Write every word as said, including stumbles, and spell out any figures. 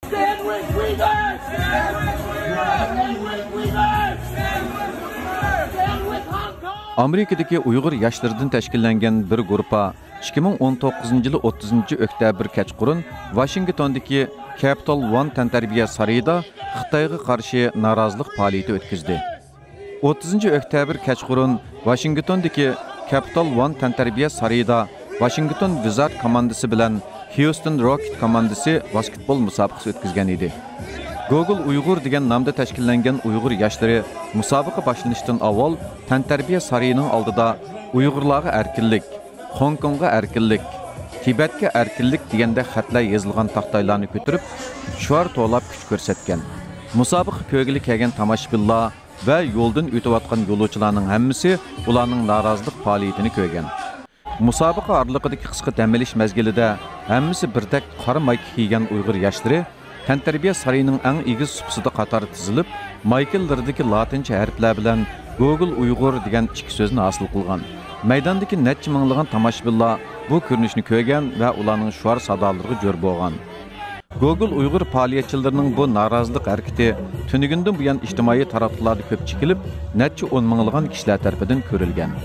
Stand with Uyghurs! Stand with Uyghurs! Stand with Uyghurs! Stand with Hong Kong! ئامېرىكىدىكى ئۇيغۇر ياشلىرىدىن تەشكىللەنگەن بىر گۇرۇپپا ئىككى مىڭ ئون توققۇزىنچى يىلى ئوتتۇزىنچى ئۆكتەبىر كەچقۇرۇن ۋاشىنگتوندىكى كەپىتال ۋان تەنتەربىيە سارىيىدا خىتايغا قارشى نارازىلىق پائالىيىتى ئۆتكۈزدى. ئوتتۇزىنچى ئۆكتەبىر كەچقۇرۇن ۋاشىنگتوندىكى كەپىتال ۋان تەنتەربىيە سارىيىدا ۋاشىنگتون ۋىزارد كوماندىسى بىلەن خيۇستون روكېت كوماندىسى ۋاسكېتبول مۇسابىقىسى ئۆتكۈزگەن ئىدى. گوگول ئۇيغۇر دېگەن نامدا تەشكىللەنگەن ئۇيغۇر ياشلىرى مۇسابىقە باشلىنىشتىن ئاۋۋال تەنتەربىيە سارىيىنىڭ ئالدىدا ئۇيغۇرلارغا ئەركىنلىك، خوڭكوڭغا ئەركىنلىك، تىبەتكە ئەركىنلىك دېگەندەك خەتلەر يېزىلغان تاختايلارنى كۆتۈرۈپ، شوئار توۋلاپ كۈچ كۆرسەتكەن. مۇسابىقە كۆرگىلى كەلگەن تاماشىبىنلار ۋە يولدىن ئۆتۈۋاتقان يولۇچىلارنىڭ ھەممىسى ئۇلارنىڭ نارازىلىق پائالىيىتىنى كۆرگەن. مۇسابىقە ئارىلىقىدىكى قىسقا دەم ئېلىش مەزگىلىدە ھەممىسى بىردەك قارا مايكا كىيگەن ئۇيغۇر ياشلىرى تەنتەربىيە سارىيىنىڭ ئەڭ ئېگىز سۇپىسىدا قاتاردا تىزىلىپ، مايكىلىرىدىكى لاتىنچە ھەرپلەر بىلەن گوگول ئۇيغۇر دېگەن ئىككى سۆزنى ھاسىل قىلغان. مەيداندىكى نەچچە مىڭلىغان تاماشىبىنلار بۇ كۆرۈنۈشنى كۆرگەن ۋە ئۇلارنىڭ شوئار سادالىرىغا جور بولغان. گوگول ئۇيغۇر پائالىيەتچىلىرىنىڭ بۇ نارازىلىق ھەرىكىتى تۈنۈگۈندىن بۇيان ئىجتىمائىي تاراتقۇلاردا كۆپ چېكىلىپ، نەچچە ئون مىڭلىغان كىشىلەر تەرىپىدىن كۆرۈلگەن.